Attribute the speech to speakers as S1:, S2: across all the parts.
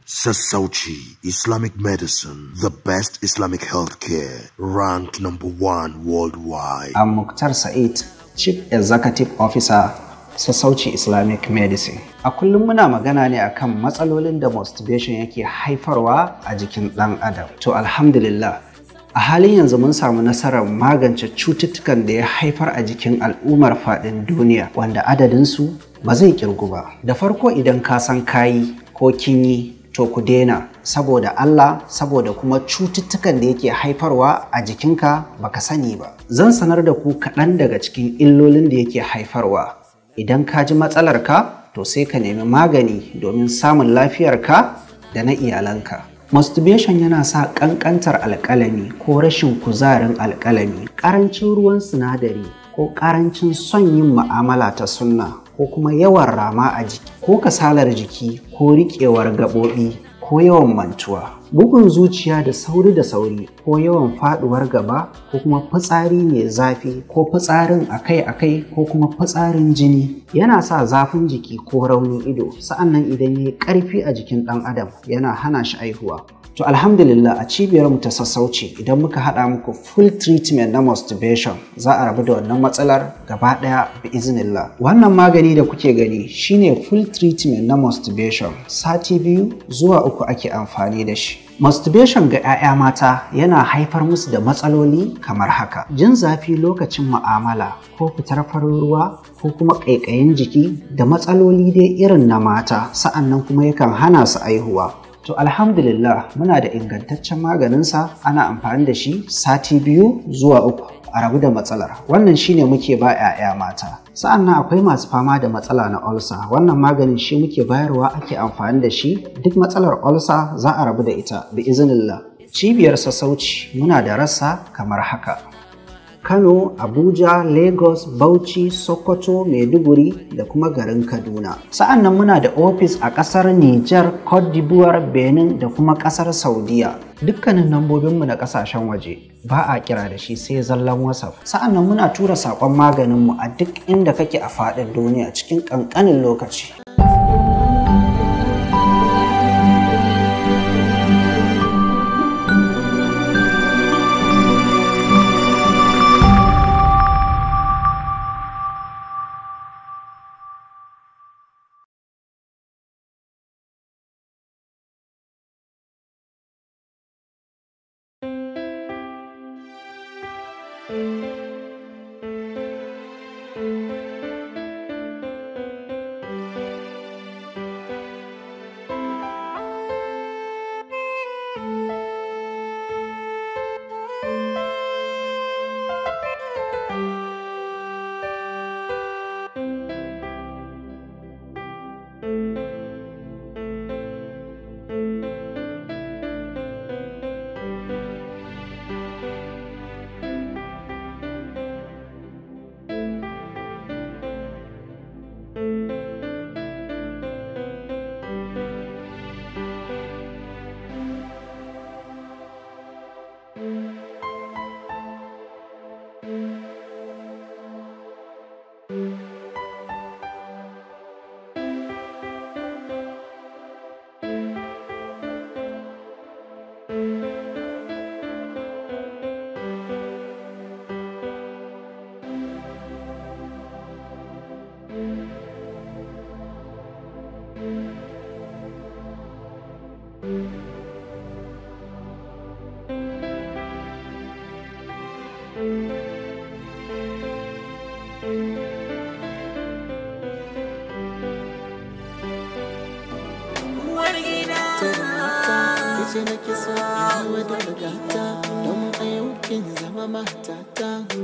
S1: Sassauci Islamic Medicine, the best Islamic healthcare, ranked number 1 worldwide.
S2: I'm Mukhtar Said, Chief Executive Officer, Sassauci Islamic Medicine. A kullum muna magana ne akan matsalolin da masturbation yake haifarwa a jikin ɗan adam. To alhamdulillah, a halin yanzu mun samu nasarar magance cututtukan da ya haifar a jikin al'ummar faɗin duniya wanda adadinsu ba zai kirgu ba. Da farko idan ka san kayi ko kin yi, to ku daina saboda Allah, saboda kuma cututtukan da yake haifarwa a jikinka baka sani ba. Zan sanar da ku kaɗan daga cikin illolin da yake haifarwa. Idan ka ji matsalarka, to sai ka nemi magani domin samun lafiyarka da na iyalanka. Masturbation yana sa ƙanƙantar alƙalami ko rashin kuzarin alƙalami, ƙarancin ruwan sinadari ko ƙarancin son yin mu'amala ta sunna, ko kuma yawan rama a jiki, ko kasalar jiki, ko riƙewar gaɓoɓi, ko yawan mantuwa. Bugun zuciya da sauri, ko yawan faɗuwar gaba, ko kuma fitsari mai zafi, ko fitsarin akai-akai, ko kuma fitsarin jini. Yana sa zafin jiki ko raunin ido, sa'annan idan ya yi ƙarfi a jikin ɗan adam yana hana shi aihuwa. To alhamdulillah, a cibiyar mu ta Sassauci idan muka haɗa muku full treatment na masturbation, za a rabu da wannan matsalar gaba ɗaya bi iznillah. Wannan magani da kuke gani shine full treatment na masturbation, sati 2 zuwa 3 ake amfani da shi. Masturbation ga 'ya'ya mata yana haifar musu da matsaloli kamar haka: jin zafi lokacin mu'amala, ko fitar farin ruwa, ko kuma ƙaiƙayin jiki, da matsaloli dai irin na mata, sa'annan kuma yakan hana su aihuwa. To alhamdulillah, muna da ingantaccen maganinsa, ana amfani da shi sati 2 zuwa 3 a rabu da matsalar. Wannan shine muke ba 'ya'ya mata. Sa'annan akwai masu fama da matsala na ulcer. Wannan maganin shi muke bayarwa ake amfani da shi, duk matsalar ulcer za a rabu da ita bi iznillah. Cibiyar Sassauci muna da rassa kamar haka: Kano, Abuja, Lagos, Bauchi, Sokoto, Maiduguri da kuma garin Kaduna. Sa'annan muna da ofis a ƙasar Nijar, Cote d'Ivoire, Benin da kuma ƙasar Saudiya. Dukkanin lambobinmu na ƙasashen waje ba a kira da shi sai zallan WhatsApp. Sa'annan muna tura saƙon maganinmu a duk inda kake a faɗin duniya cikin ƙanƙanin lokaci.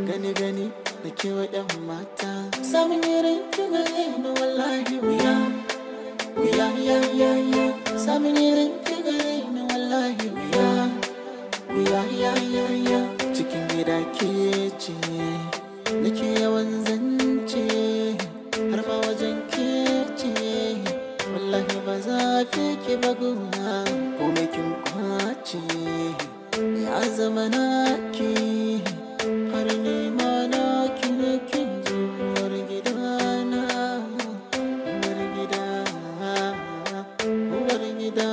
S3: Gani gani da kewa 'yan mata, samun irin ki gare ni wallahi wuya, wuya ya ya ya. Samun irin ki gare ni wallahi wuya, wuya ya ya ya. Cikin gida ke ce nake yawan zance, har ma wajen ke ce wallahi ba za fi ki ba gona, komai kin kwace ya zama naki. Har nema na kine kin zo uwar gidana, uwar gida, uwar gida.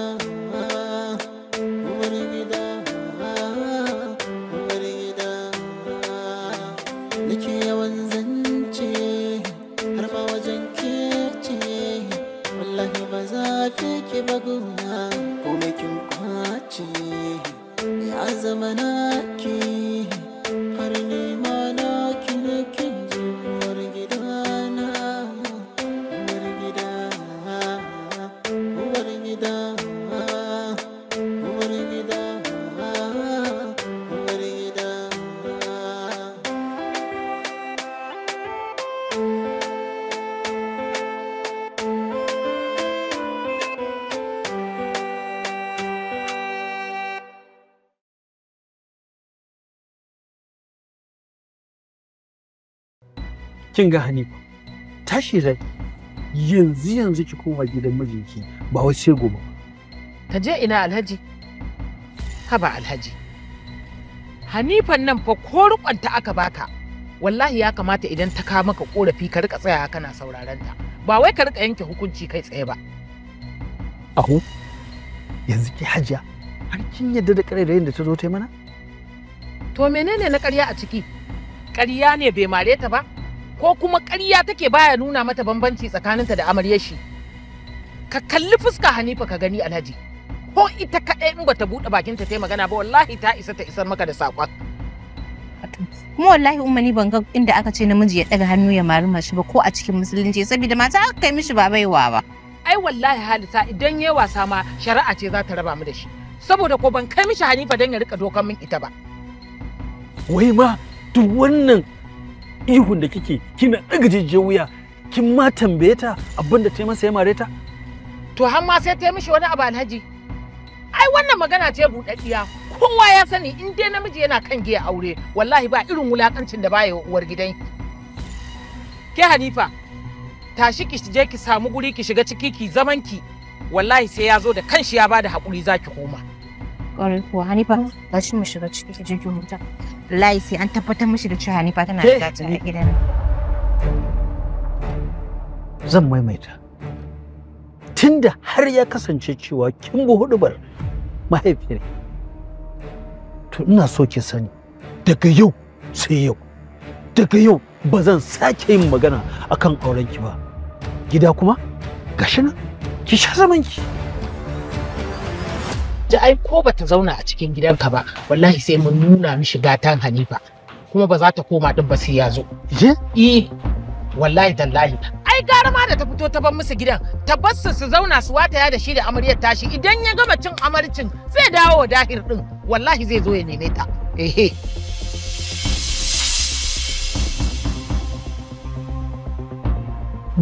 S3: zauna komai kin kwace ya zama naki har nema naki ne kin zo uwar gidana uwar gida uwar gida uwar gida uwar gida.
S4: Kin ga Hanifa, tashi zai yanzu yanzu ki koma gidan mijinki ba wai sai gobe ba.
S5: Ta je ina Alhaji? Haba Alhaji. Hanifan nan fa ko rukunta aka baka. Wallahi ya kamata idan ta kawo maka korafi ka rika tsayawa kana sauraron ta. Ba wai ka rika yanke hukunci kai tsaye ba.
S4: Aho, yanzu ki Hajiya har kin yadda da ƙarairayin da ta zo ta yi mana?
S5: To menene na ƙarya a ciki? Ƙarya ne bai mare ta ba? Ko kuma ƙarya take baya nuna mata bambanci tsakaninta da amaryar shi? Ka kalli fuska Hanifa ka gani Alhaji. Ko ita kaɗai in bata buɗe bakinta ta yi magana ba wallahi ta isa ta isar maka da saƙon.
S6: Kuma wallahi umma ni ban ga inda aka ce namiji ya ɗaga hannu ya mari mace ba ko a cikin musulunci, saboda mata aka kai mishi ba baiwa ba.
S5: Ai wallahi Halisa idan yayi wasa ma shari'a ce za ta raba mu da shi. Saboda ko ban kai mishi Hanifa don ya rika dokan min ita ba.
S4: Wai ma duk wannan ihun da kike kina ɗaga jijiyar wuya kin ma tambaye ta abin da ta yi masa ya mare ta?
S5: To har ma sai ta yi mishi wani abu Alhaji. Ai wannan magana ce buɗaɗɗiya. Kowa ya sani in dai namiji yana kan giya aure wallahi ba irin wulakancin da baya wa uwar gidan. Ke Hanifa tashi ki je ki samu guri ki shiga ciki ki zaman ki, wallahi sai ya zo da kanshi ya bada hakuri za ki koma.
S6: Ƙwarai kuwa Hanifa tashi mu shiga ciki ki je ki huta. Wallahi sai an tabbatar mishi da cewa Hanifa tana da gata a gidan.
S4: Zan maimaita. Tunda har ya kasance cewa kin bi hudubar mahaifiyar, to ina so ki sani daga yau sai yau, daga yau ba zan sake yin magana akan aurenki ba. Gida kuma gashi nan ki sha zaman ki.
S5: Ji ai ko bata zauna a cikin gidanka ba wallahi sai mun nuna mishi gatan Hanifa kuma ba za ta koma din ba sai ya zo. Eh wallahi tallahi ai gara ma da ta fito ta bar musu gidan ta bar su su zauna su wataya da shi da amaryar tashi, idan ya gama cin amarcin zai dawo dahir din wallahi zai zo ya neme ta. Ehe.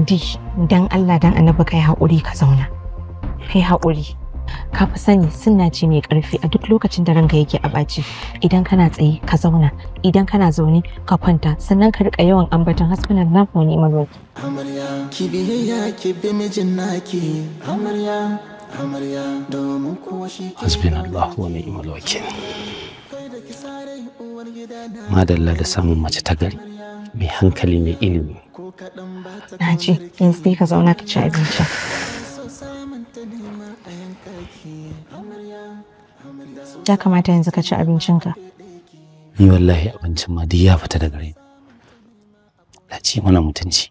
S6: Di, dan Allah dan Annabi kai haƙuri ka zauna. Kai haƙuri. Ka fi sani sunna ce mai ƙarfi a duk lokacin da ranka yake a ɓaci. Idan kana tsaye ka zauna, idan kana zaune ka kwanta, sannan ka riƙa yawan ambaton hasbunallahu wa ni'mal wakil.
S3: Amarya ki biyayya ki bi mijin naki amarya amarya domin kuwa shi ke
S7: Hasbunallahu wa ni'mal wakil. Madalla da samun mace ta gari mai hankali mai ilimi.
S6: Na ji, yanzu dai ka zauna ka ci abinci. Ya kamata yanzu ka ci abincinka.
S7: Ni wallahi abincin ma duk ya fita daga raina. Na ci mana mutunci.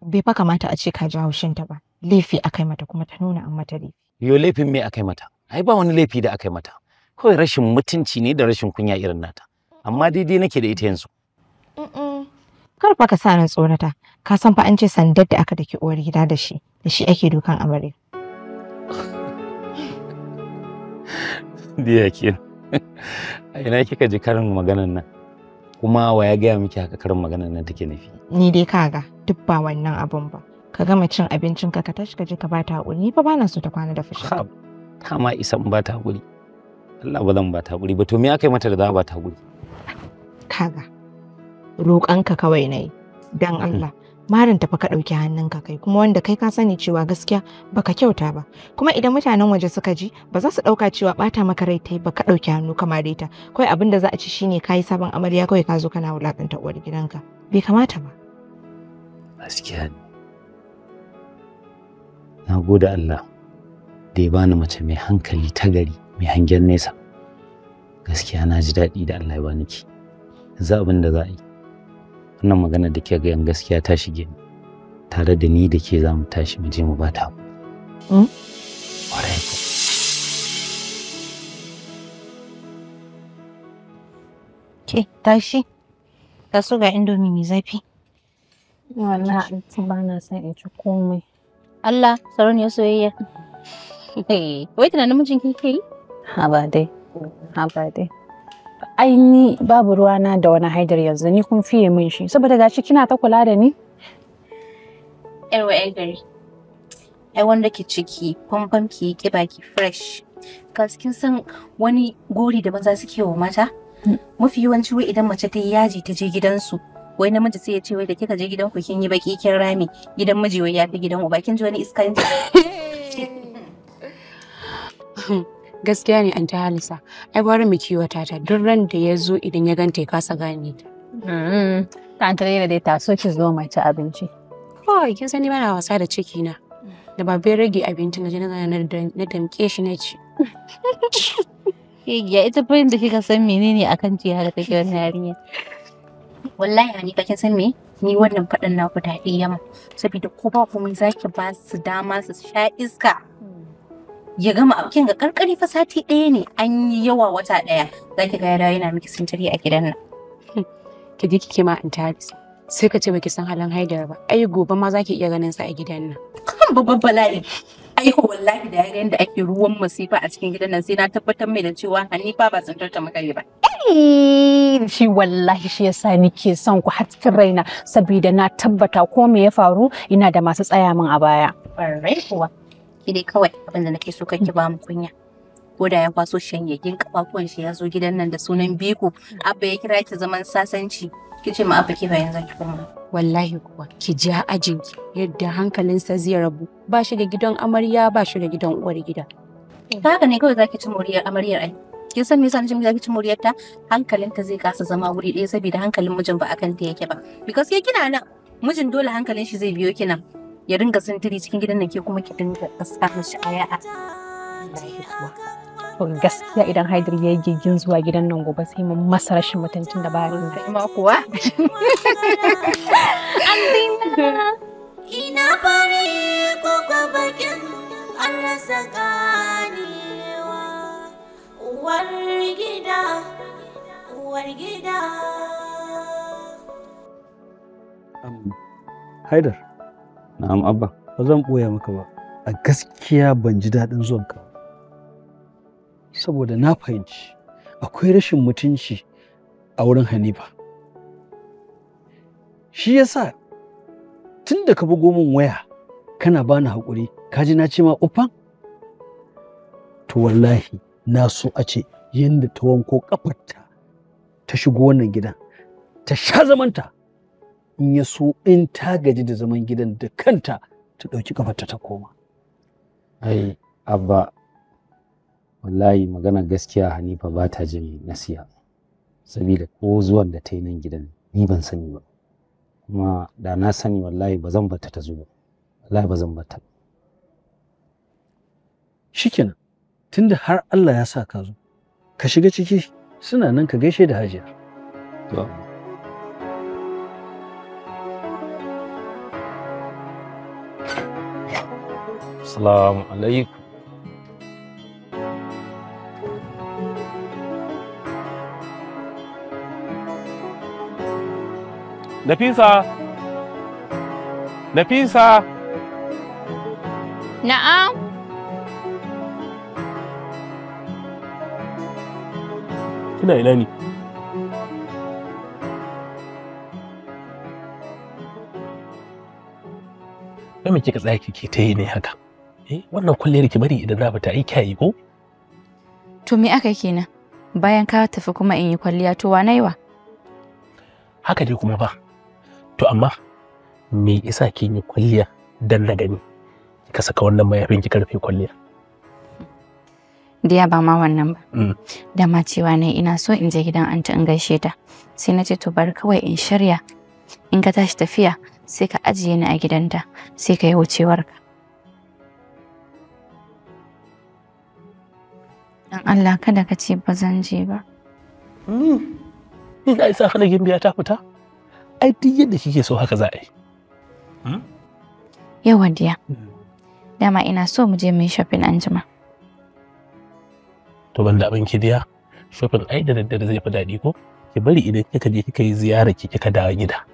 S6: Bai fa kamata a ce ka ji haushinta ba. Laifi akai mata kuma ta nuna an mata laifi.
S7: Yo laifin me akai mata? Ai ba wani laifi da akai mata. Kawai rashin mutunci ne da rashin kunya irin nata. Amma daidai nake da ita yanzu.
S6: Kar fa ka sa ni tsorata. Ka san fa an ce sandar da aka daki uwar gida da shi ake dukan amarya.
S7: Diya ke. A ina kika ji karin maganan nan? Kuma wa ya gaya miki haka karin maganan nan take nufi?
S6: Ni dai kaga duk ba wannan abun ba. Ka gama cin abincinka ka tashi ka je ka bata haƙuri. Ni fa bana so ta kwana da fushi.
S7: Ha, ta ma isa in bata haƙuri. Allah ba zan bata haƙuri ba. To me aka yi mata da za a bata haƙuri?
S6: Kaga roƙonka kawai na yi. Dan Allah. Marin tafi ka ɗauki hannunka kai kuma wanda kai ka sani cewa gaskiya baka kyauta ba, kuma idan mutanen waje suka ji ba za su ɗauka cewa ɓata maka rai tai baka ɗauki hannu ka mare ta. Kawai abin da za a ci shine kayi sabon amarya kawai ka zo kana wulaƙanta uwar gidanka. Bai kamata ba.
S7: Gaskiya ne. Na gode Allah da ya bani mace mai hankali ta gari mai hangen nesa. Gaskiya na ji daɗi da Allah ya bani ki. Yanzu abin da za a yi, wannan magana da ke gayan gaskiya ta shige ni. Tare da ni da ke za mu tashi mu je mu ba ta. Ƙwarai ko.
S8: Ke tashi. Taso ga indomi mai zafi.
S9: Wallahi anti ba na son in ci komai.
S8: Allah, sarauniyar soyayya. Wai tunanin mijin kike yi?
S9: Haba dai. Haba dai. Ai ni babu ruwana da wani Haidar yanzu, ni kun fiye min shi saboda gashi kina ta kula da ni.
S8: Yar wa'yar gari. Ai wanda ki ciki, famfam ki kiba ki fresh. Kas kin san wani gori da maza suke wa mata? Mafi yawanci wai idan mace ta yi yaji ta je gidansu, wai namiji sai ya ce wai da kika je gidanku kin yi baki kin rame, gidan miji wai ya fi gidan uba, kin ji wani iskanci.
S10: Gaskiya ne Anti Halisa, ai gwara mu kiwata ta duk ran da ya zo idan ya ganta ya kasa gane ta.
S9: Ta Anti Laila dai ta so ki zo mai ci abinci.
S10: Kawai kin sani bana wasa da ciki na. Da ba bai rage abinci na je na damke shi na ci.
S8: Ya ita fa da kika san menene akan ci haka take wannan yarinya. Wallahi Hanifa kin san me? Ni wannan faɗan naku daɗi yamma saboda ko ba komai zaki ba su dama su sha iska. Ya gama kin ga karkari fa sati ɗaya ne an yi yawa wata ɗaya zaki ga ya yana miki sintiri a gidan nan.
S10: Ki je kike ma Anti Halisa. Sai ka ce baki san halin Haidar ba. Ai gobe ma zaki iya ganin sa a gidan nan.
S8: Kan babban bala'i. Ai wallahi da yayin da ake ruwan masifa a cikin gidan nan sai na tabbatar mai da cewa Hanifa ba tsintar ta muka yi ba.
S9: Shi wallahi shi yasa nike son ku har cikin raina saboda na tabbata ko me ya faru ina da masu tsaya min a baya.
S8: Ƙwarai kuwa. Ki dai kawai abin da nake so ki ba mu kunya. Ko da ya kwaso shanyayyen kafafuwan shi ya zo gidan nan da sunan Biko, Abba ya kira ki zaman sasanci. Ki ce ma Abba ki bayan zaki koma.
S10: Wallahi kuwa ki ja ajinki yadda hankalinsa zai rabu, ba shi da gidan amarya ba shi da gidan uwar gida.
S8: Ta haka ne kawai zaki ci moriyar amaryar ai. Kin san me yasa nace zaki ci moriyar ta? Hankalinta zai kasa zama wuri ɗaya saboda hankalin mijin ba akan ta yake ba. Because ke kina nan mijin dole hankalin shi zai biyo kina. Ya ringa sintiri cikin gidan nan ke kuma ki dinga kasa mishi aya a.
S9: To gaskiya idan Haidar ya yi gigin zuwa gidan nan gobe sai mun masa rashin mutuncin da baya nuna.
S8: Ma kuwa.
S3: Ina fari ko bakin an rasa ganewa. Uwar gida, uwar gida.
S4: Haidar.
S7: Na'am Abba.
S4: Ba zan ɓoye maka ba. A gaskiya ban ji daɗin zuwanka ba. Saboda na fahimci akwai rashin mutunci a wurin Hanifa. Shi yasa tun da ka bugo min waya kana bani haƙuri ka ji na ce ma uffan? To wallahi na so a ce yadda ta wanko ƙafarta ta shigo wannan gidan ta sha zamanta in ya so in ta gaji da zaman gidan da kanta ta ɗauki ƙafarta ta koma.
S7: Ai Abba, wallahi magana gaskiya Hanifa ba ta jin nasiha saboda ko zuwan da ta yi nan gidan ni ban sani ba, kuma da na sani wallahi ba zan bata ta zo ba, wallahi ba zan bata.
S4: Shikenan, tunda har Allah ya sa ka zo, ka shiga ciki suna nan ka gaishe da Hajiya.
S7: To. Assalamu alaikum.
S11: Nafisa! Nafisa!
S6: Na'am.
S11: Kina ina ne? Wai me kika tsaya kike ta yi ne haka? Eh, wannan kwalliyar ki bari idan na fita ai kyayi ko?
S6: To me aka kenan? Bayan ka tafi kuma in yi kwalliya to wa naiwa?
S11: Haka dai kuma ba. To amma me yasa kin yi kwalliya dan na gani? Kika saka wannan mayafin kika rufe kwalliya.
S6: Diya ba ma wannan ba. Dama cewa ne ina so in je gidan anti in gaishe ta. Sai na ce to bari kawai in shirya. In ka tashi tafiya sai ka ajiye ni a gidanta sai ka yi wucewarka. Dan Allah kada ka ce ba zan je ba.
S11: Ni na isa hana gimbiya ta fita? Ai duk yadda kike so haka za a yi.
S6: Yawa diya. Dama ina so mu je mu yi shopping anjima.
S11: To ban da abin ki diya, shopping ai da daddare zai fi daɗi ko? Ki bari idan kika je kika yi ziyara ki kika dawo gida.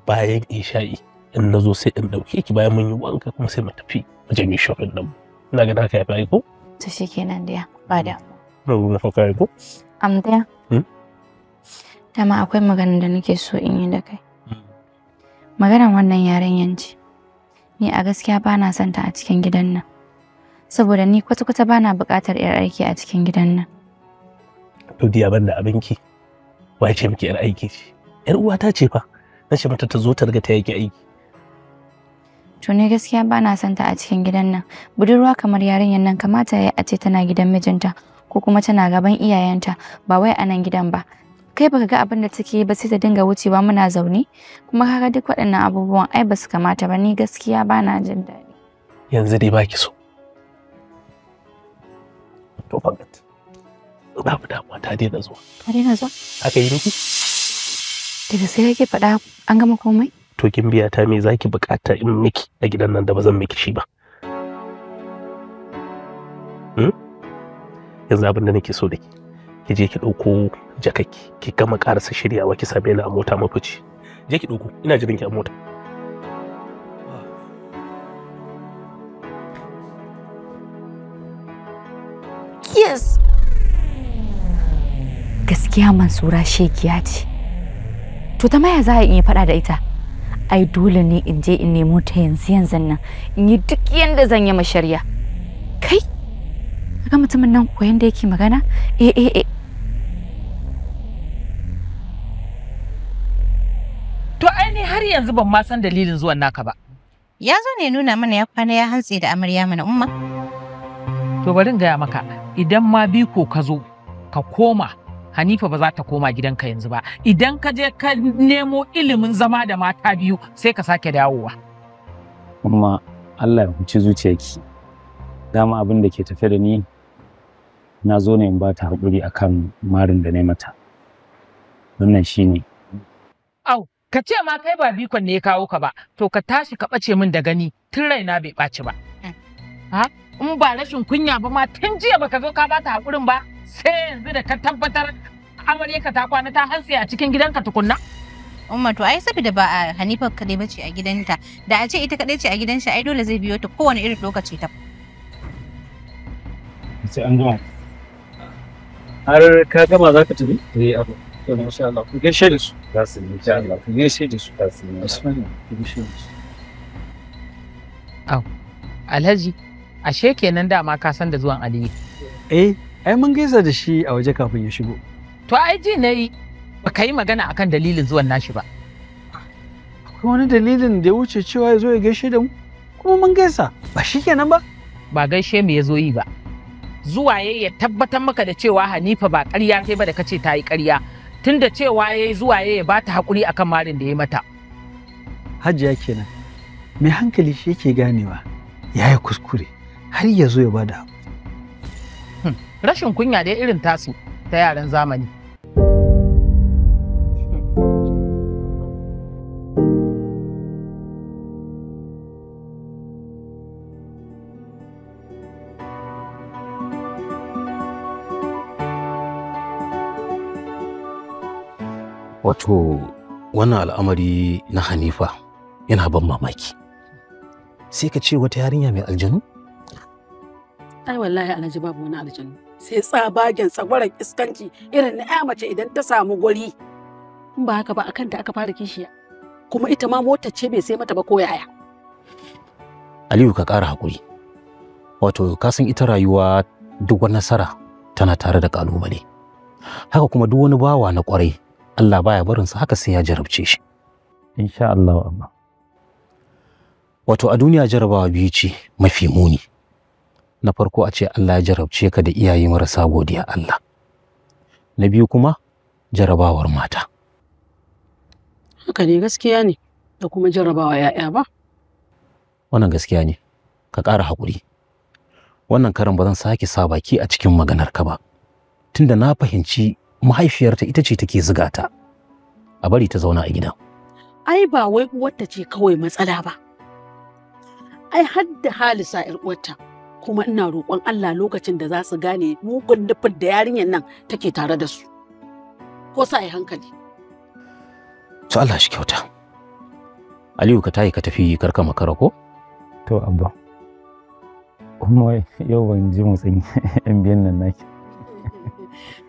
S11: Bayan isha'i in na zo sai in ɗauke ki bayan mun yi wanka kuma sai mu tafi wajen yi shopping ɗin. Ina ganin haka ya fi ko?
S6: To shikenan dai ba da.
S11: Na haka ko?
S6: Am dai. Dama akwai maganar da nake so in yi da kai. Maganar wannan yarinyan ce. Ni a gaskiya ba na son ta a cikin gidan nan. Saboda ni kwata-kwata ba na buƙatar 'yar aiki a cikin gidan nan.
S11: To diya ban da abinki. Wai ce miki 'yar aiki ce? 'Yar uwata ce fa. Na ce mata ta zo ta riga ta yake aiki.
S6: To ni gaskiya ba na son ta a cikin gidan nan. Budurwa kamar yarinyar nan kamata yayi a ce tana gidan mijinta ko kuma tana gaban iyayenta ba wai a nan gidan ba. Kai baka ga abin da take yi ba sai ta dinga wucewa muna zaune kuma kaga duk waɗannan abubuwan ai basu kamata ba, ni gaskiya ba na jin daɗi.
S11: Yanzu dai baki so. To fakat. Babu damuwa, ta daina zuwa.
S6: Ta daina zuwa?
S11: Aka yi miki?
S6: Daga sai kake faɗa an gama komai?
S11: To kin biya ta me zaki bukata in miki a gidan nan da ba zan miki shi ba. Yanzu abin da nake so da ki. Ki je ki ɗauko jakakki, ki gama ƙarasa shiryawa ki same ni a mota mafici. Je ki ɗauko, ina jiran ki a mota.
S6: Yes! Gaskiya Mansura shekiya ce. To ta maya za a iya faɗa da ita? Ai dole ne in je in nemo ta yanzu yanzu nan, in yi duk yanda zan yi masharya. Kai! Kaga mutumin nan ko yanda yake magana? Eh eh eh.
S5: To ai ni har yanzu ban ma san dalilin zuwan naka ba.
S8: Ya zo ne nuna mana ya kwana ya hantsi da amarya mana umma.
S5: To bari in gaya maka, idan ma biko ka zo ka koma, Hanifa ba za ta koma gidanka yanzu ba. Idan ka je ka nemo ilimin zama da mata biyu sai ka sake dawowa.
S7: Amma Allah ya huci zuciyarki. Dama abin da ke tafe da ni na zo ne in ba ta haƙuri akan marin da na mata. Wannan shine.
S5: Au, ka ce ma kai ba bikon ne ya kawo ka ba, to ka tashi ka ɓace min da gani tun raina bai ɓaci ba. Ha? In ba rashin kunya ba ma tun jiya baka zo ka bata haƙurin ba, sai yanzu da ka tabbatar amaryarka ta kwana ta hantsi a cikin gidanka tukunna.
S8: Umma to ai saboda ba a Hanifa kaɗai bace a gidanta, da a ce ita kaɗai ce a gidan shi ai dole zai biyo ta kowane irin lokaci ta.
S7: Sai an gama.
S12: Har ka gama za ka tafi? Eh abu. To masha Allah, ku gaishe da su.
S7: Za su yi insha Allah.
S12: Ku gaishe da su.
S7: Za su yi.
S12: Bismillah, ku gaishe da su.
S5: Au, Alhaji, ashe kenan dama ka san da zuwan Aliyu.
S12: Eh, ai mun gaisa da shi a waje kafin ya shigo.
S5: To ai ji nayi baka yi magana akan dalilin zuwan nashi ba.
S12: Akwai wani dalilin da ya wuce cewa ya zo ya gaishe da mu? Kuma mun gaisa, ba shi kenan ba?
S5: Ba gaishe mu ya zo yi ba. Zuwa ya tabbatar maka da cewa Hanifa ba ƙarya ta ba da kace ta yi ƙarya. Tunda cewa ya zuwa ya ba ta haƙuri akan marin da ya mata.
S12: Hajiya kenan. Mai hankali shi yake ganewa ya yi kuskure har ya zo ya ba da haƙuri.
S5: Rashin kunya dai irin tasu ta yaran zamani.
S13: Wato wannan al'amari na Hanifa yana ban mamaki. Sai ka ce wata yarinya mai aljanu?
S14: Ai wallahi Alhaji babu wani aljanu. Sai tsabagen tsagwaron iskanci irin na ƴa mace idan ta samu guri. In ba haka ba akan ta aka fara kishiya. Kuma ita ma motar ce bai sai mata ba ko yaya.
S13: Aliyu ka ƙara haƙuri. Wato ka san ita rayuwa duk wani nasara tana tare da ƙalubale. Haka kuma duk wani bawa na ƙwarai Allah baya barinsa haka sai ya jarabce shi.
S7: Insha Allah amma.
S13: Wato a duniya jarabawa biyu ce mafi muni. Na farko a ce Allah ya jarabce ka da iyaye marasa godiya Allah. Na biyu kuma jarabawar mata.
S14: Haka ne gaskiya ne da kuma jarabawa ya'ya ba.
S13: Wannan gaskiya ne. Ka ƙara haƙuri. Wannan karan ba zan sake sa baki a cikin maganar ka ba. Tunda na fahimci mahaifiyarta ita ce take zuga ta. A bari ta zauna a gida.
S14: Ai ba wai uwarta ce kawai matsala ba. Ai har da Halisa ƴar uwarta. Kuma ina roƙon Allah lokacin da za su gane mugun nufin da yarinyar nan take tare da su. Ko sa yi hankali.
S13: To Allah shi kyauta. Aliyu ka tayi ka tafi karka makara ko?
S7: To abba. Kuma yau ban ji motsin yan biyan nan naki.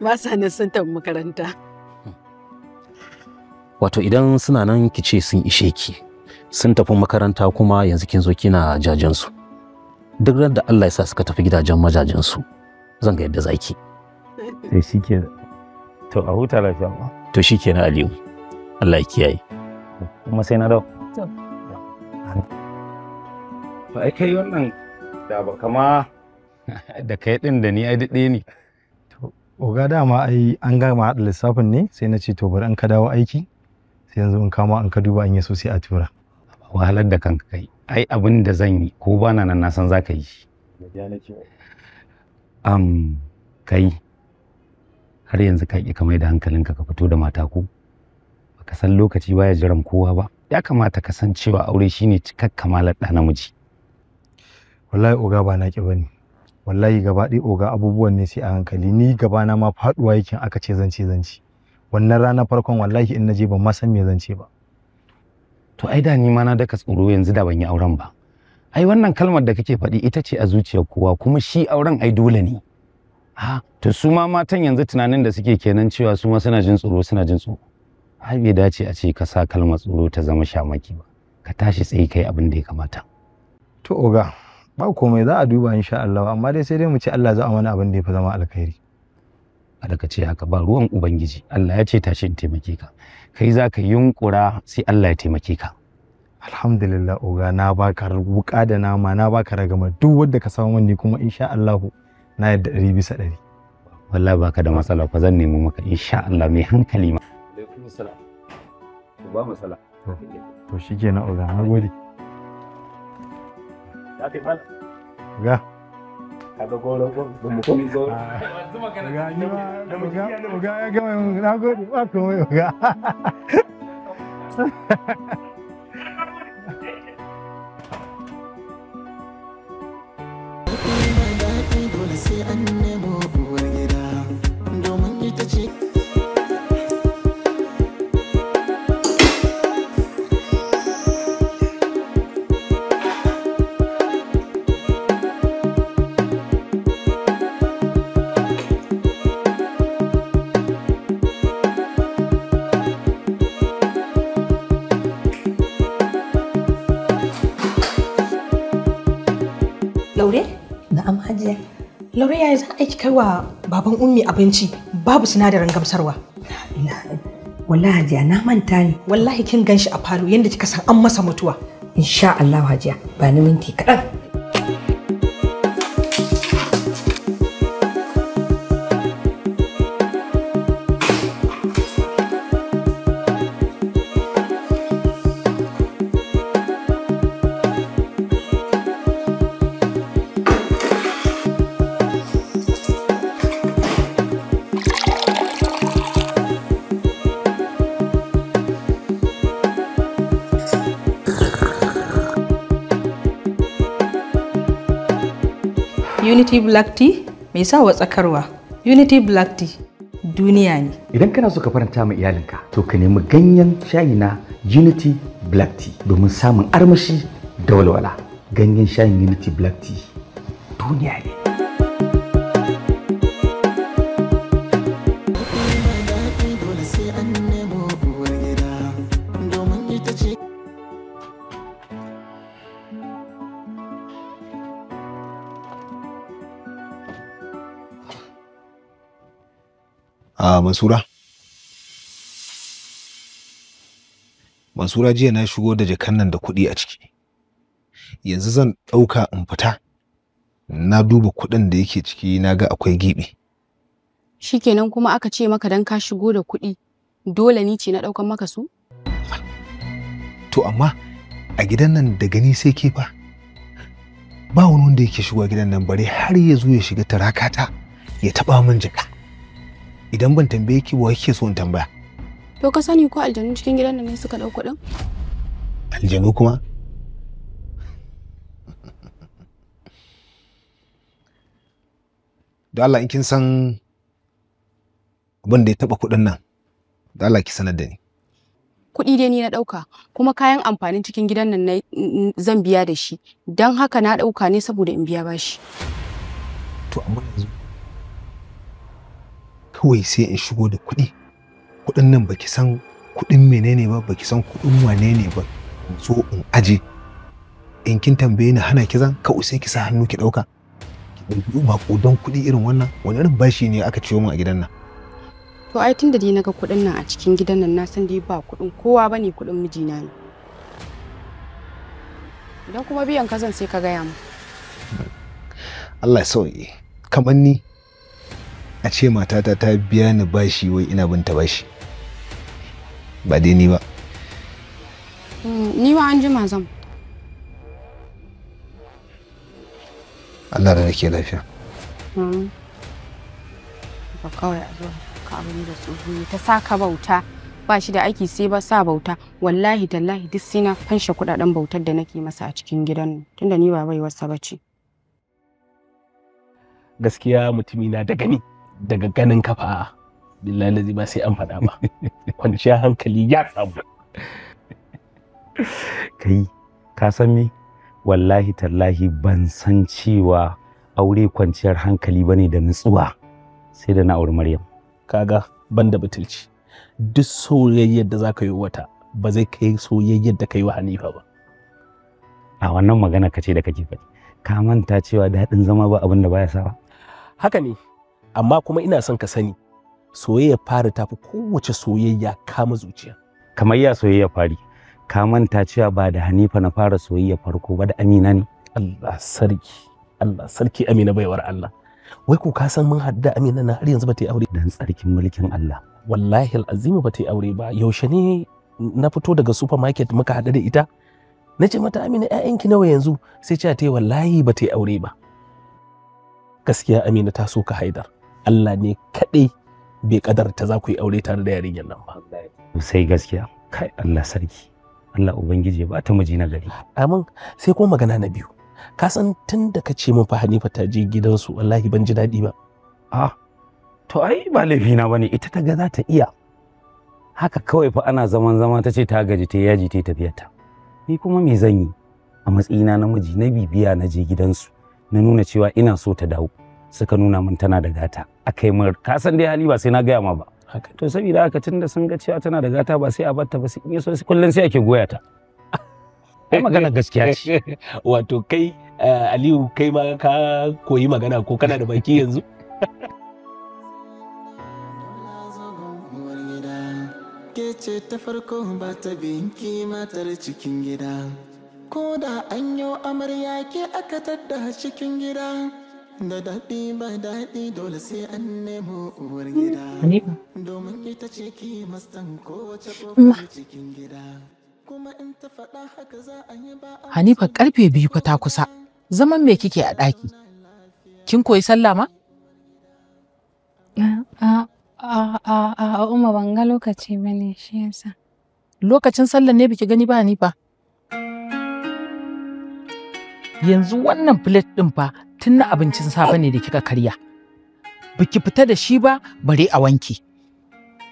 S14: Ba sa nan sun tafi makaranta.
S13: Wato idan suna nan ki ce sun ishe ki. Sun tafi makaranta kuma yanzu kin zo kina jajen su. Duk ran da Allah ya sa suka tafi gidajen majajen su, zan ga yadda zaki.
S7: To shike. To a huta lafiya ba.
S13: To shikenan Aliyu. Allah ya kiyaye.
S7: Kuma sai na dawo.
S9: To.
S7: Ba ai kai wannan da ba kama da kai din da ni ai daɗe ne.
S15: To oga dama ai an gama haɗa lissafin ne sai na ce to bari in ka dawo aiki sai yanzu in kama in ka duba an yi so sai a tura.
S7: Wahalar da kanka kai. Ai abin da zan yi ko bana nan na san za ka yi shi. Kai har yanzu ka ƙi ka mai da hankalinka ka fito da mata ko? Baka san lokaci baya jiran kowa ba. Ya kamata ka san cewa aure shine cikar kamalar ɗa namiji.
S15: Wallahi oga ba na ƙi bane. Wallahi gaba ɗaya oga abubuwan ne sai a hankali. Ni gaba na ma faɗuwa yake aka ce zance zance. Wannan rana farkon wallahi in naje ban ma san me zance ba.
S7: To ai da ni ma na daka tsoro yanzu da ban yi auren ba. Ai wannan kalmar da kake faɗi ita ce a zuciyar kowa kuma shi auren ai dole ne. Ha to su ma matan yanzu tunanin da suke kenan cewa su ma suna jin tsoro suna jin tsoro. Ai bai dace a ce ka sa kalmar tsoro ta zama shamaki ba. Ka tashi tsaye kai abin da ya kamata.
S15: To oga ba komai za a duba insha Allah amma dai sai dai mu ce Allah za a mana abin da ya fi zama alkhairi.
S7: Kada ka ce haka ba ruwan ubangiji. Allah ya ce tashi in taimake ka. Kai za ka yunkura sai Allah ya taimake ka.
S15: Alhamdulillah oga na baka wuka da nama na baka ragama duk wanda ka samu ni kuma insha Allah na yadda 100%.
S7: Wallahi baka da matsala ko zan nemo maka insha Allah mai hankali ma. Alaikum salam. Ba matsala.
S15: To shikenan oga nagode. Oga.
S11: Kaga goro mu ko goro.
S15: Oga oga ya gama nagode ba komai oga.
S3: Sai an nemo uwar gida domin ita ce.
S16: Laure? Na'am Hajiya. Laure yaya za a kai wa baban Ummi abinci babu sinadarin gamsarwa?
S17: Wallahi Hajiya na manta ne.
S16: Wallahi kin ganshi a falo yanda kika san an masa mutuwa.
S17: Insha Allah Hajiya ba ni minti kaɗan.
S16: Unity Black Tea mai sa wa tsakarwa. Unity Black Tea duniya ne.
S18: Idan kana so ka faranta ma iyalinka, to ka nemi ganyen shayi na Unity Black Tea domin samun armashi da walwala. Ganyen shayin Unity Black Tea duniya ne.
S19: Mansura. Mansura jiya na shigo da jakan nan da kuɗi a ciki. Yanzu zan ɗauka in fita. Na duba kuɗin da yake ciki na ga akwai gibi.
S10: Shikenan kuma aka ce maka dan ka shigo da kuɗi dole ni ce na ɗaukan maka su?
S19: To amma a gidan nan da gani sai ke fa. Ba wani wanda yake shigowa gidan nan bare har ya zo ya shiga tarakata ya taɓa min jaka. Idan ban tambaye ki ba kike so in tambaya?
S10: To ka sani ko aljanu cikin gidan nan ne suka dau kuɗin?
S19: Aljanu kuma? Don Allah in kin san abin da ya taba kuɗin nan Da Allah ki sanar da ni.
S10: Kuɗi dai ni na ɗauka, kuma kayan amfanin cikin gidan nan zan biya da shi. Don haka na ɗauka ne saboda in biya bashi.
S19: To amma yanzu kawai sai in shigo da kuɗi. Kuɗin nan baki san kuɗin menene ba, baki san kuɗin wane ne ba. In zo in aje. In kin tambaye ni hana ki zan, kawai sai ki sa hannu ki ɗauka. Ki ɗauki maƙudan kuɗi irin wannan, wani irin bashi ne aka ciyo min a gidan nan?
S10: To ai tunda dai naga kuɗin nan a cikin gidan nan na san dai ba kuɗin kowa bane, kuɗin mijina ne. Idan kuma biyan ka zan sai ka gaya mu.
S19: Allah ya sauke. Kamar ni a ce matata ta biya ni bashi wai ina bin ta bashi. Ba dai ni ba.
S10: Ni ma an jima zan.
S19: Allah da nake lafiya.
S10: Ba kawai a zuwa ka abin da tsoho ta saka bauta ba shi da aiki sai ba sa bauta, wallahi tallahi duk sai na fanshe kudaden bautar da nake masa a cikin gidan nan tunda ni ba baiwarsa bace.
S11: Gaskiya mutumi na da gani daga ganin kafa billahi lazi ba sai an faɗa ba, kwanciyar hankali ya samu.
S18: Kai ka san me, wallahi tallahi ban san cewa aure kwanciyar hankali bane da nutsuwa sai da na auri Maryam.
S11: Kaga banda butulci, duk soyayyar da zaka yi wata ba zai kai soyayyar da kai wa Hanifa ba.
S18: A wannan magana kace da kake faɗi, ka manta cewa daɗin zama ba abin da baya sawa.
S11: Haka ne, amma kuma ina son ka sani soyayya fari tafi kowace soyayya kama zuciya.
S18: Kamar ya soyayya fari, ka manta cewa ba da Hanifa na fara soyayya farko ba, da Amina ne.
S11: Allah sarki, Allah sarki Amina baiwar Allah. Wai ko ka san mun haɗu da Amina na har yanzu ba ta yi aure?
S18: Dan tsarkin mulkin Allah.
S11: Wallahi al'azimi ba ta yi aure ba. Yaushe ne na fito daga supermarket muka haɗu da ita? Na ce mata Amina ƴaƴanki nawa yanzu? Sai ce ta yi wallahi ba ta yi aure ba. Gaskiya Amina ta so ka Haidar. Allah ne kaɗai bai kadarta za ku yi aure tare da yarinyar nan ba.
S18: Sai gaskiya, kai Allah sarki. Allah Ubangiji ya ba ta miji na gari.
S11: Amin. Sai kuma magana na biyu. Ka san tun da ka ce min fa Hanifa ta je gidansu wallahi ban ji daɗi ba.
S18: Ah, to ai ba laifina bane, ita ta ga za ta iya. Haka kawai fa ana zaman zama ta ce ta gaji ta yaji ta tafiyarta. Ni kuma me zan yi? A matsayina na miji na bibiya na je gidansu na nuna cewa ina so ta dawo. Suka nuna min tana da gata. Akai min, ka san dai hali ba sai na gaya ma ba. To saboda haka tunda sun ga cewa tana da gata ba sai a barta ba, sai in yaso kullun sai ake goya ta. Ai magana gaskiya ce.
S11: Wato kai Aliyu kai ma ka koyi magana ko kana da baki yanzu?
S3: Ke ce ta farko ba ta binki matar cikin gida. Ko da an yi amarya ke aka tadda cikin gida. Da daɗi ba daɗi dole sai an nemo uwar gida. Domin ita ce ki mastan kowace kofar cikin gida. Kuma in ta faɗa haka za a yi ba.
S5: Hanifa karfe 2 fa ta kusa. Zaman me kike a ɗaki? Kin koyi sallah ma?
S9: A Umma ban ga lokaci bane shi yasa.
S5: Lokacin sallah ne biki gani ba Hanifa? Yanzu wannan plate ɗin fa tun na abincin safe ne da kika karya. Biki fita da shi ba bare a wanke.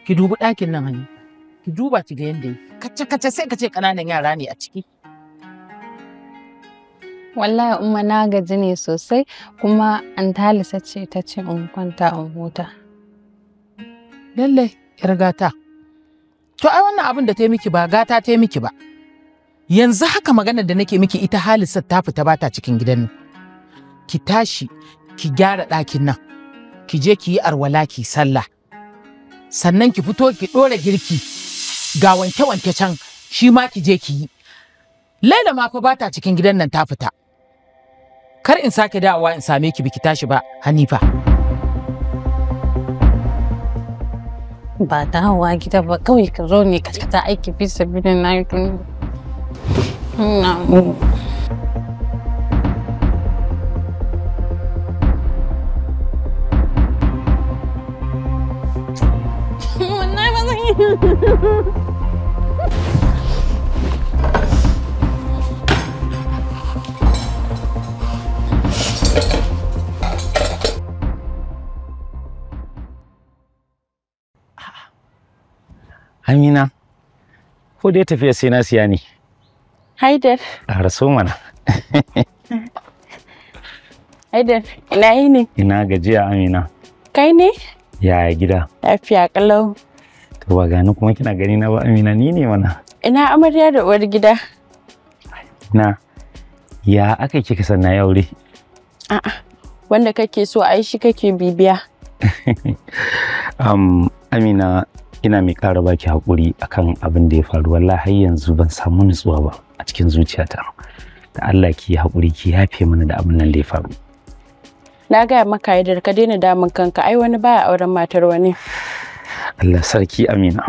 S5: Ki dubi ɗakin nan Hanifa. Ki duba ki ga yanda yake. Kace kace sai kace ƙananan yara ne a ciki.
S9: Wallahi Umma na gaji ne sosai kuma Aunt Halisa ce ta ce in kwanta in huta.
S5: Lallai yar gata. To ai wannan abin da ta yi miki ba gata ta yi miki ba. Yanzu haka maganar da nake miki ita Halisa ta fita bata cikin gidan nan. Ki tashi ki gyara ɗakin nan. Ki je ki yi arwala ki sallah. Sannan ki fito ki ɗora girki. Ga wanke-wanke can shi ma ki je ki yi. Laila ma fa bata cikin gidan nan ta fita. Kar in sake dawowa in same ki biki tashi ba Hanifa.
S9: Ba dawowa gida ba kawai ka zo ne ka ta aiki fi sabilin na yi tun. Wallahi ba zan yi.
S18: Amina, ko dai tafiya sai na siya ne.
S10: Haidar.
S18: A raso mana.
S10: Haidar, ina yini?
S18: Ina gajiya Amina.
S10: Kai ne?
S18: Yaya gida?
S10: Lafiya kalau.
S18: To ba gani kuma kina gani na ba Amina, ni ne mana.
S10: Ina amarya da uwar gida.
S18: Na ya aka kika san na yi aure?
S10: A'a, wanda kake so ai shi kake bibiya.
S18: Amina, ina mai ƙara baki haƙuri akan abin da ya faru. Wallahi har yanzu ban samu nutsuwa ba a cikin zuciyata. Da Allah ki yi haƙuri ki yafe mana da abin nan da ya faru.
S10: Na gaya maka Haidar, ka daina damun kanka, ai wani baya auren matar wani.
S18: Allah sarki Amina.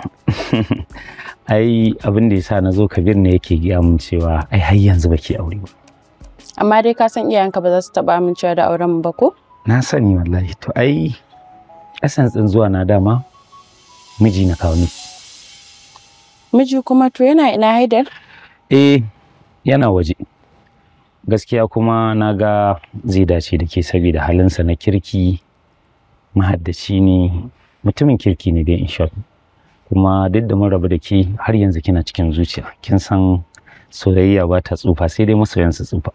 S18: Ai abin da yasa na zo, Kabir ne yake gaya min cewa ai har yanzu baki aure ba.
S10: Amma dai ka san iyayenka ba za su taɓa amincewa da auren mu ba ko?
S18: Na sani wallahi. To ai essence ɗin zuwa na dama miji na kawo miki.
S10: Miji kuma? To yana ina Haidar?
S18: Eh, yana waje. Gaskiya kuma na ga zai dace da ke saboda halinsa na kirki, mahaddaci ne, mutumin kirki ne dai in short. Kuma duk da mun rabu da ke har yanzu kina cikin zuciya. Kin san soyayya ba ta tsufa sai dai masoyan su tsufa.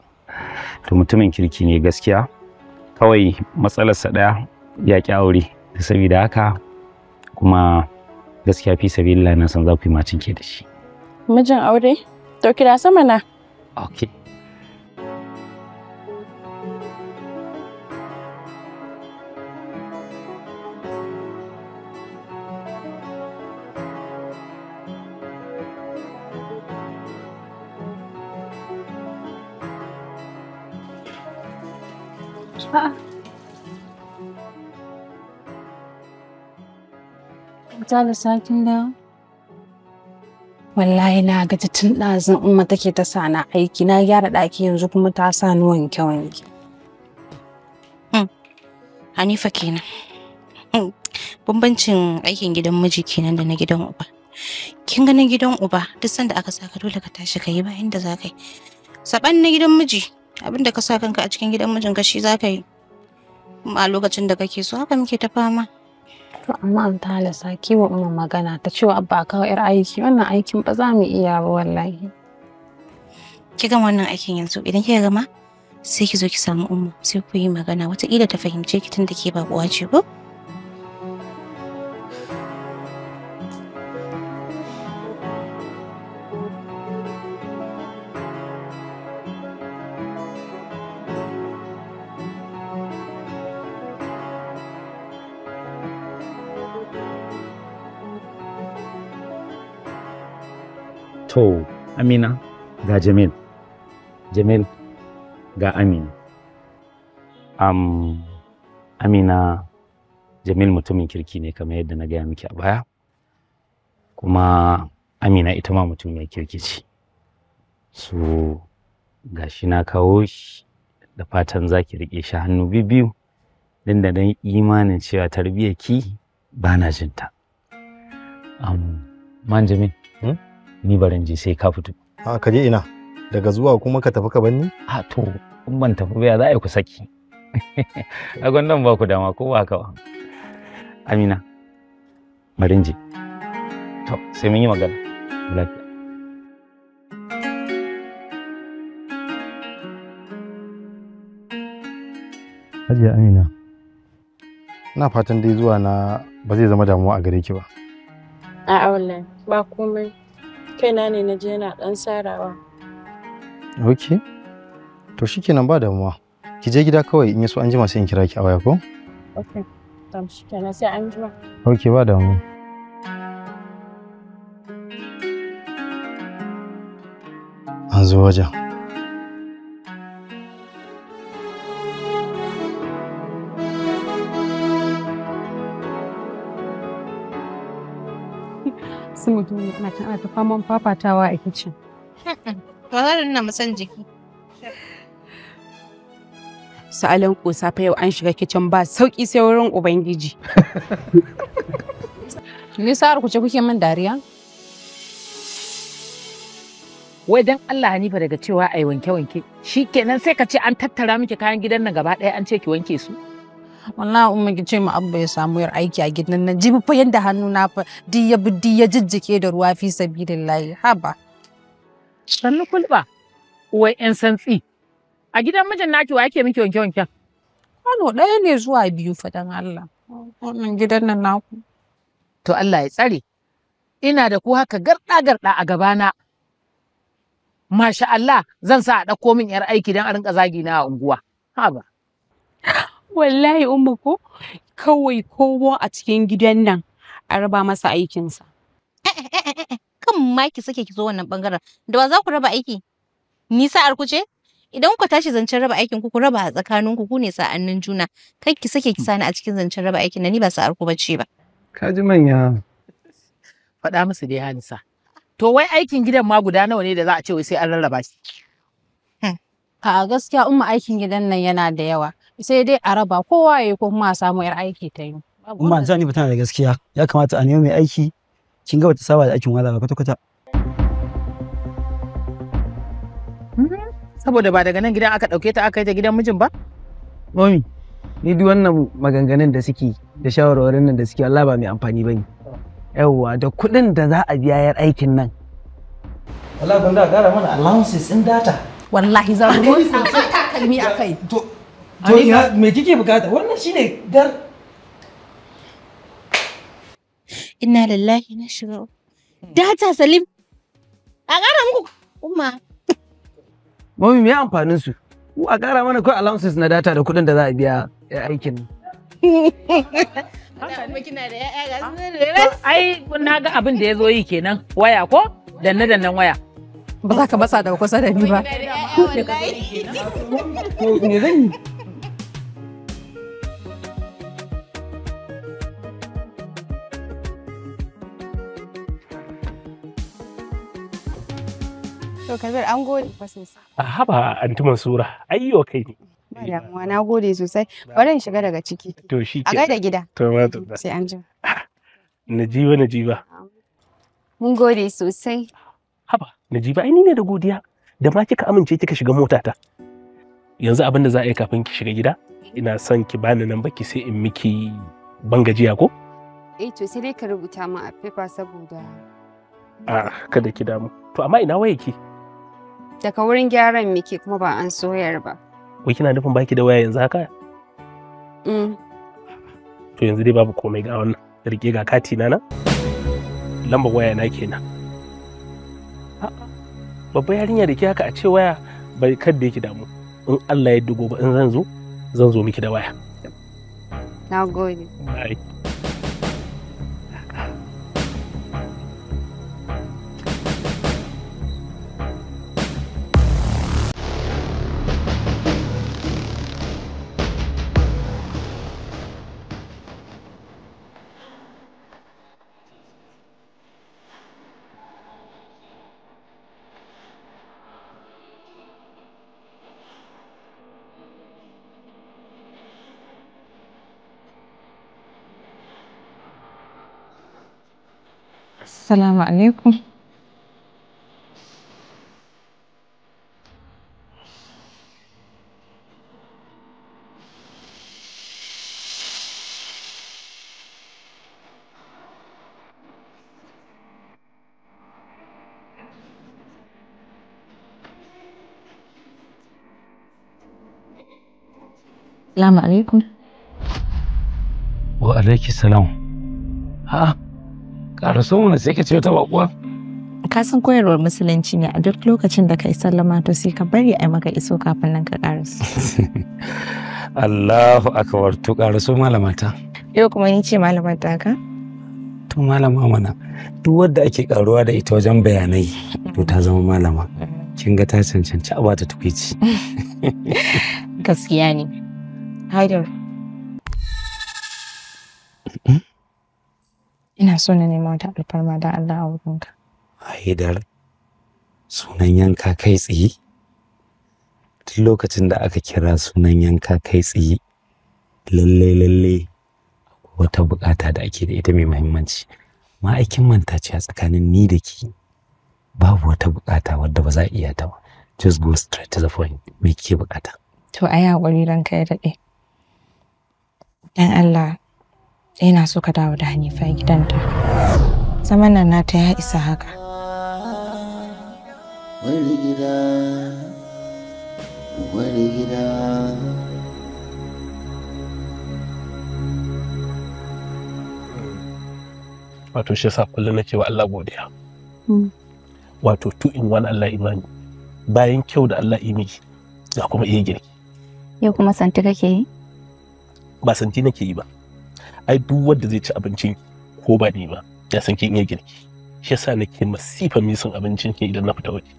S18: To mutumin kirki ne gaskiya. Kawai matsalarsa ɗaya, ya ƙi aure. Saboda haka kuma gaskiya fi sabilillah na san za ku yi macin ke da shi.
S10: Mijin aure? To kira sama na.
S18: Okay.
S9: A'a. Ta da sakin dawo? Wallahi na gaji tun ɗazun Umma take ta sa na aiki, na gyara ɗaki yanzu kuma ta sa ni wanke wanke.
S8: Hanifa kenan. Bambancin aikin gidan miji kenan da na gidan uba. Kin ga na gidan uba duk sanda aka saka dole ka tashi ka yi ba inda za ka yi. Saban na gidan miji, abinda ka sa kanka a cikin gidan mijinka shi za ka yi. Kuma a lokacin da kake so, haka muke ta fama.
S9: To amma an ta halasa kiwa Umma magana ta cewa abba a kawo 'yar aiki, wannan aikin ba za mu iya ba wallahi.
S8: Ki gama wannan aikin yanzu, idan kika gama sai ki zo ki samu Umma sai ku yi magana, wataƙila ta fahimce ki tunda ke baƙuwa ce ko?
S18: To, Amina ga Jamil. Jamil ga Amina. Amina, Jamil mutumin kirki ne kamar yadda na gaya miki a baya. Kuma Amina ita ma mutum mai kirki ce. So, gashi na kawo shi da fatan za ki riƙe shi hannu biyu, din da dan imanin cewa tarbiyyar ki ba na jinta. Man Jamil, ni barin je sai ka fito.
S15: A ka je ina? Daga zuwa kuma ka tafi ka banni?
S18: A to, in ban tafi ba ya za a yi ku saki. A gwandan ba ku dama ko ba haka ba. Amina, barin je. To, sai mun yi magana. Lafiya.
S15: Hajiya Amina, ina fatan dai zuwa na ba zai zama damuwa a gare ki ba.
S10: A'a wallahi, ba komai. Kaina ne na je yana ɗan sarawa.
S15: Ok. To shikenan ba damuwa. Ki je gida kawai, in yaso an jima sai in kira ki a waya ko?
S10: Ok. Tam shikenan, sai an jima.
S15: Ok, ba damuwa. An zo wajen.
S9: Su mutum ana can ana ta faman fafatawa a kicin.
S8: Ba za ta nuna matsan jiki.
S10: Sa'alin kusa fa yau an shiga kicin ba sauki sai wurin Ubangiji.
S9: Ni sa'ar ku ce kuke min dariya?
S5: Wai dan Allah Hanifa, daga cewa ai wanke wanke shikenan sai ka ce an tattara miki kayan gidan nan gaba ɗaya an ce ki wanke su.
S10: Wallahi umma ki ce ma Abba ya samu yar aiki a gidan nan. Jibi fa yanda hannu na fa duk ya bi duk ya jijjike da ruwa fi sabilillahi. Haba.
S5: Sannu kulba. Uwar 'yan santsi. A gidan mijin naki wa yake miki wanke wanken?
S10: Kwano ɗaya ne zuwa biyu fa dan Allah. Wannan gidan nan naku.
S5: To Allah ya tsare. Ina da ku haka garda garda a gabana. Masha Allah zan sa a ɗauko min 'yar aiki don a rinka zagi na a unguwa. Haba.
S10: Wallahi umma ko kawai kowa a cikin gidan nan a raba masa aikinsa.
S8: Kan ma ki sake ki zo wannan bangaren. Da wa za ku raba aiki? Ni sa'ar ku ce? Idan ku tashi zancen raba aikin ku, ku raba a tsakanin ku, ku ne sa'annin juna. Kai ki sake ki sani a cikin zancen raba aikin na, ni ba sa'ar ku bace ba.
S20: Ka ji manya.
S5: Faɗa musu dai Hanisa. To wai aikin gidan ma guda nawa ne da za a ce wai sai an rarraba shi?
S10: A gaskiya umma aikin gidan nan yana da yawa. Sai dai a raba kowa ya yi ko kuma a samu 'yar aiki ta yi.
S21: Umma zan ni tana da gaskiya. Ya kamata a nemi mai aiki. Kin ga bata saba da aikin wahala ba kwata-kwata.
S5: Saboda ba daga nan gidan aka ɗauke ta aka yi ta gidan mijin ba?
S20: Mami, ni duk wannan maganganun da suke da shawarwarin nan da suke Allah ba mai amfani bane. Yawwa da kuɗin da za a biya yar aikin nan.
S2: Wallahi gwanda a ƙara mana allowances ɗin data.
S10: Wallahi za mu motsa takalmi a kai.
S2: To ina me kike bukata? Wannan shine dar.
S8: Inna lillahi na shiga. Data Salim. A ƙara muku umma.
S20: Mami me amfanin su? Ku a ƙara mana kawai allowances na data da kuɗin da za a biya yar aikin nan.
S5: Ai na ga abin da ya zo yi kenan waya ko danne dannen waya.
S10: Ba za ka matsa daga kusa da ni ba.
S20: To me zan yi?
S10: To Kabir an gode fa sosai.
S11: A haba anti Mansura, ayyo kai ne.
S10: Ba damuwa na gode sosai. Bari in shiga daga ciki.
S11: To shi
S10: A gaida gida.
S11: To madalla.
S10: Sai an jima.
S11: Najiba Najiba.
S10: Mun gode sosai.
S11: Haba Najiba ai ni ne da godiya da ma kika amince kika shiga motata. Yanzu abin da za a yi kafin ki shiga gida, ina son ki bani nan baki sai in miki bangajiya ko?
S10: Eh to sai dai ka rubuta min a paper saboda
S11: A kada ki damu. To amma ina waye ki?
S10: daga wurin gyaran muke kuma ba an soyar ba.
S11: Wai kina nufin baki da waya yanzu haka?
S10: Mm.
S11: To yanzu dai babu komai ga wannan. Rike ga kati na nan. Lambar waya na kenan. A'a, babba yarinya da ke haka a ce waya bai kadda yake damu. In Allah ya dugo ba in zan zo, zan zo miki da waya.
S10: Na gode.
S11: Bye.
S6: Assalamu alaikum. Assalamu alaikum.
S18: Wa alaiki salam. A'a, ƙaraso mana sai ka ce wata baƙuwa.
S6: Ka san koyarwar musulunci ne a duk lokacin da ka yi sallama to sai ka bari a yi maka iso kafin nan ka ƙaraso.
S18: Allahu akbar to ƙaraso malamata.
S6: Yau kuma ni ce malamar taka?
S18: To malama mana duk wadda ake karuwa da ita wajen bayanai to ta zama malama. Kin ga ta cancanci a bata tukuici.
S6: Gaskiya ne. Haidar. Ina so na nema wata alfarma don Allah a wurinka.
S18: Haidar sunan yanka kai tsaye. Duk lokacin da aka kira sunan yanka kai tsaye lalle lalle wata bukata da ake da ita mai muhimmanci. Ma'aikin manta ce a tsakanin ni da ki babu wata bukata wadda ba za a iya ta ba. Just go straight to the point. Me kike bukata?
S6: To a yi haƙuri ranka ya daɗe. Dan Allah, ina so ka dawo da Hanifa gidanta. Zaman nan nata ya isa haka.
S3: Wani gida, wani gida.
S11: Wato shi yasa kullum nake wa Allah godiya. Wato 2 in 1 Allah imani. Bayan kyau da Allah yi miki, ga kuma iya girki.
S8: Yau kuma santi kake yi?
S11: Ba santi nake yi ba. Ai duk wanda zai ci abincin ko ba ni ba, ya san kin iya girki. Shi yasa nake masifa misin abincin ki idan na fita waje.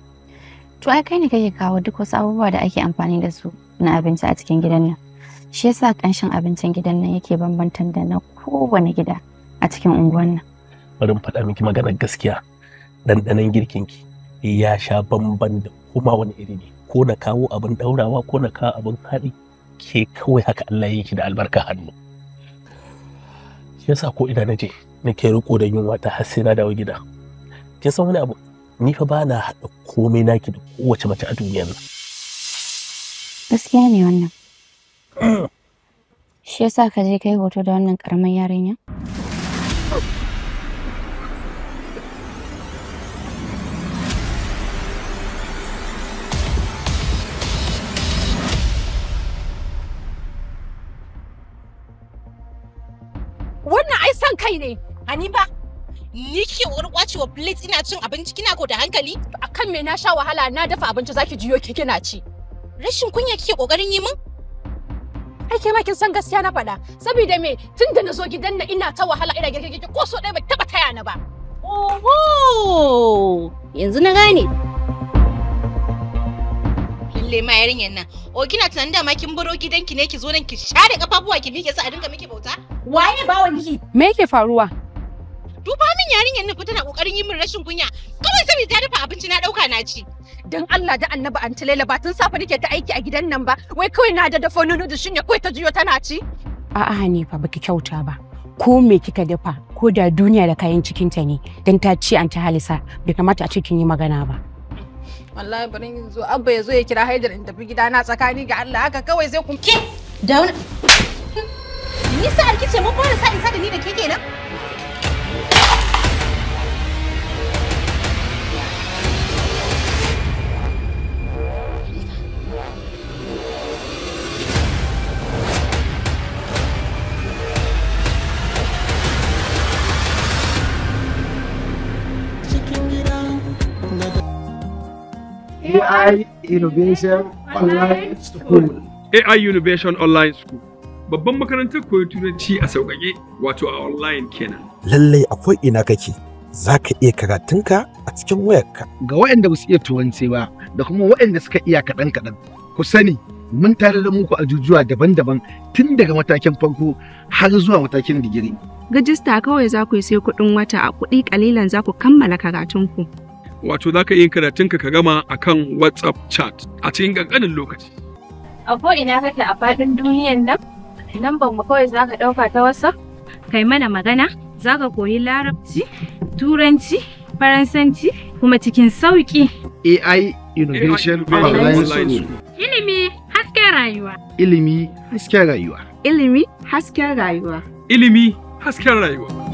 S8: To ai kai ne kake kawo duk wasu abubuwa da ake amfani da su na abinci a cikin gidan nan. Shi yasa kanshin abincin gidan nan yake bambantan da na kowane gida a cikin unguwan nan.
S11: Bari in faɗa miki maganar gaskiya. Ɗanɗanon girkin ki ya sha bamban da kuma wani iri ne. Ko na kawo abin ɗaurawa ko na kawo abin haɗi, ke kawai haka Allah ya yi ki da albarka hannu. Shi yasa ko ina naje nake riko da yunwa ta har sai na dawo gida. Kin san wani abu? Ni fa bana haɗa komai naki da kowace mace a duniyar nan.
S8: Gaskiya ne wannan. Shi yasa ka je kai hoto da wannan ƙaramar yarinya?
S16: Wannan ai san kai ne. Hanifa, ni kike kokarin kwacewa plate ina cin abinci kina ko da hankali? Akan me na sha wahala na dafa abinci zaki jiyo ke kina ci. Rashin kunya kike kokarin yi min? Ai ke ma kin san gaskiya na faɗa. Saboda me tunda na zo gidan nan ina ta wahala ina girke girke ko so ɗaya ba taba taya ni ba.
S8: Oho! Yanzu na gane.
S16: Lalle ma yarinyar nan. O kina tunanin dama kin baro gidanki ne ki zo nan ki share kafafuwa ki miƙe su a dinga miki bauta? Waye bawan ki?
S10: Me yake faruwa?
S16: Duba min yarinyar nan fa tana kokarin yi min rashin kunya. Kawai saboda ta dafa abinci na dauka na ci. Dan Allah da Annabi Anti Laila ba tun safe nake ta aiki a gidan nan ba. Wai kawai na da dafa nono da shinya kawai ta juyo tana ci.
S10: A'a Hanifa baki kyauta ba. Ko me kika dafa ko da duniya da kayan cikinta ne dan ta ci Anti Halisa bai kamata a ce kin yi magana ba.
S16: Wallahi bari in zo Abba ya zo ya kira Haidar in tafi gidana tsakani ga Allah haka kawai sai kun ke da wani ni sa'ar kice mun fara sa'in sa da ni da ke kenan.
S1: AI Innovation Online School.
S22: AI Innovation Online School. Babban makarantar koyon turanci a sauƙaƙe wato a online kenan.
S23: Lallai akwai ina kake za ka iya karatunka a cikin wayarka.
S1: Ga waɗanda ba su iya turanci ba da kuma waɗanda suka iya kaɗan-kaɗan. Ku sani mun tare da muku ajujuwa daban-daban tun daga matakin farko har zuwa matakin digiri.
S10: Rajista kawai za ku yi sai kuɗin wata a kuɗi ƙalilan za ku kammala karatunku.
S22: Wato za ka iya karatunka ka gama a kan WhatsApp chat a cikin ƙanƙanin lokaci.
S8: A ko'ina kake a faɗin duniyan nan, lambar mu kawai za ka ɗauka ta WhatsApp?
S10: Kai mana magana, za ka koyi Larabci, Turanci, Faransanci, kuma cikin sauƙi.
S1: AI Innovation Online School.
S10: Ilimi hasken rayuwa.
S1: Ilimi hasken rayuwa.
S10: Ilimi hasken rayuwa.
S22: Ilimi hasken rayuwa.